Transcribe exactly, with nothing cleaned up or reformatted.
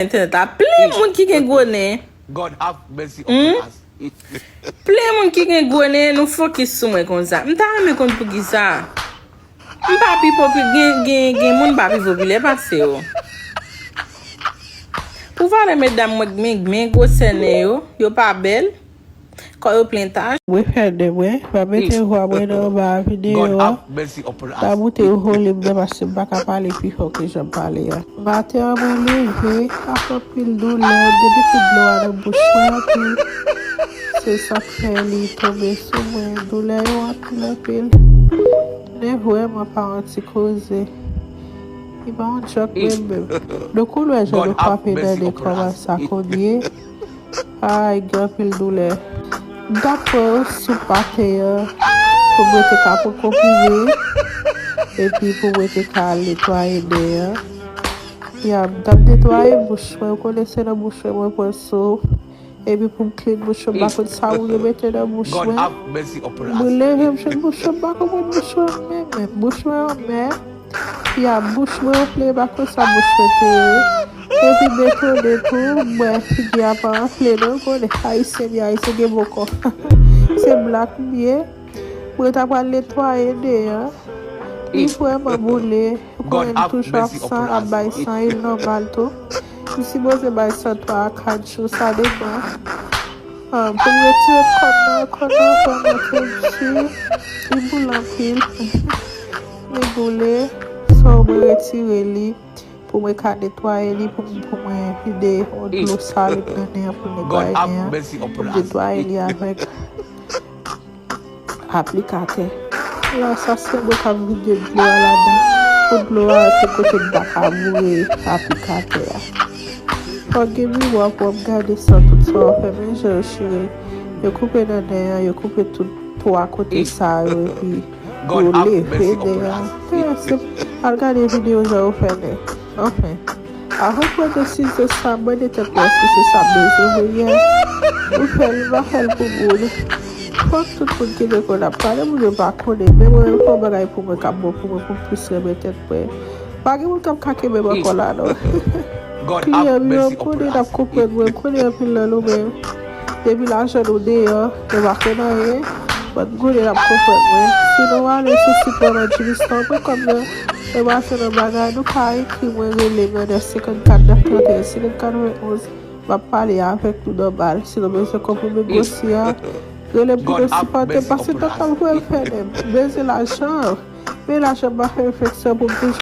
entènèt la. Plen moun ki gen gwo nen. Plen moun ki gen gwo nen, nou fokis sou mwen konsa. M ta renmen konn poukisa. M pa pi popi-, gen, gen, gen moun pa pi popilè pase yo. Pou valè medam mwen, men, men gwosè nen yo, yo pa bèl. Kò yo plen tach. Mwen fè de mwen, m ap mete vwa mwen nan anba videyo a. N ap moute volum nan paske m pa ka pale pi fò ke jan m pale a. Maten an mwen leve ak anpil doulè, m te mete dlo a nan bouch mwen anpil. Se sa k fè li tonbe sou mwen. Doulè yo anpil, anpil. Nen vrèman pa yon ti koze. Li pa yon djòk menm, menm. Donk, ou wè jan nou frape nan nen kòman sa konn ye. Ay, gen anpil doulè. M t ap pran sou pate an pou mwen te ka pran konprime, epi pou mwen te ka al netwaye nen an. Ya, m t ap netwaye bouch mwen, ou konnen se nan bouch mwen mwen pran souf. Epi pou m clean bouch mwen, m pa konn sa moun yo mete nan bouch mwen. Mwen leve, m jwenn bouch mwen, m pa konprann bouch mwen menm, menm. Bouch mwen anmè. Ya, bouch mwen anfle, m pa konn sa bouch mwen te ye. Epi m etone tou, m wè figi a pa anfle non, ou konnen Ayisyen, byen Ayisyen gen bon kò. Se blak m ye. Mwen ta pral netwaye nen an. Li vrèman boule. Ou konnen m toujou ap san, ap bay san, e l nòmal tou. M sipoze bay san twa a kat jou, sa depann. Ah, pou m retire kòn nan, kòn nan vrèman te di. Li boule anpil. Li boule. So, mwen retire li pou mwen ka netwaye li, pou m, pou mwen vide yon dlo saline nan nen an, pou m netwaye nen an, pou m netwaye li avèk aplikatè. La, sa se mwen k ap vide dlo a ladan, pou dlo a te kote m ta ka boure aplikatè a. Fòk gen miwa pou w ap gade san tout sa w fè, men jan yo chire. Yo koupe nan nen an, yo koupe tout twa kote sa yo, epi yo leve nen an. Eh, se, al gade videyo jan yo fè nen. Anfen, avan w pran desizyon sa, mande tèt ou èske se sa m bezwen vre yè. Ou fè l, ou pa fè l pou moun. Fòk tout moun ki gen kò n ap pale, moun yo pa konnen. Men mwen menm, fè yon bagay pou mwen k ap bon pou mwen, pou m plis renmen tèt mwen. Pa gen moun k ap ka kenbe m ankò la non. Kliyan m yo, m konnen n ap konprann mwen, m konnen anpil nan nou, men depi lajan nou deyò, nou pa konn anyen. But m konnen n ap konprann mwen. Sinon, w ale sou sit mwen, Jimistan pwen kòm nan, e machann bagay, nou ka ekri mwen, rele m nan nèf senkannkat, nèf trannteyen, senkannkat katrevenonz. M ap pale avèk nou nòmal. Si nou bezwen konprime gwosye a, rele m pou nou sipòte m, paske tonton m kwè m fè nen m bezwen lajan. Men lajan m pa fè refleksyon pou m toujou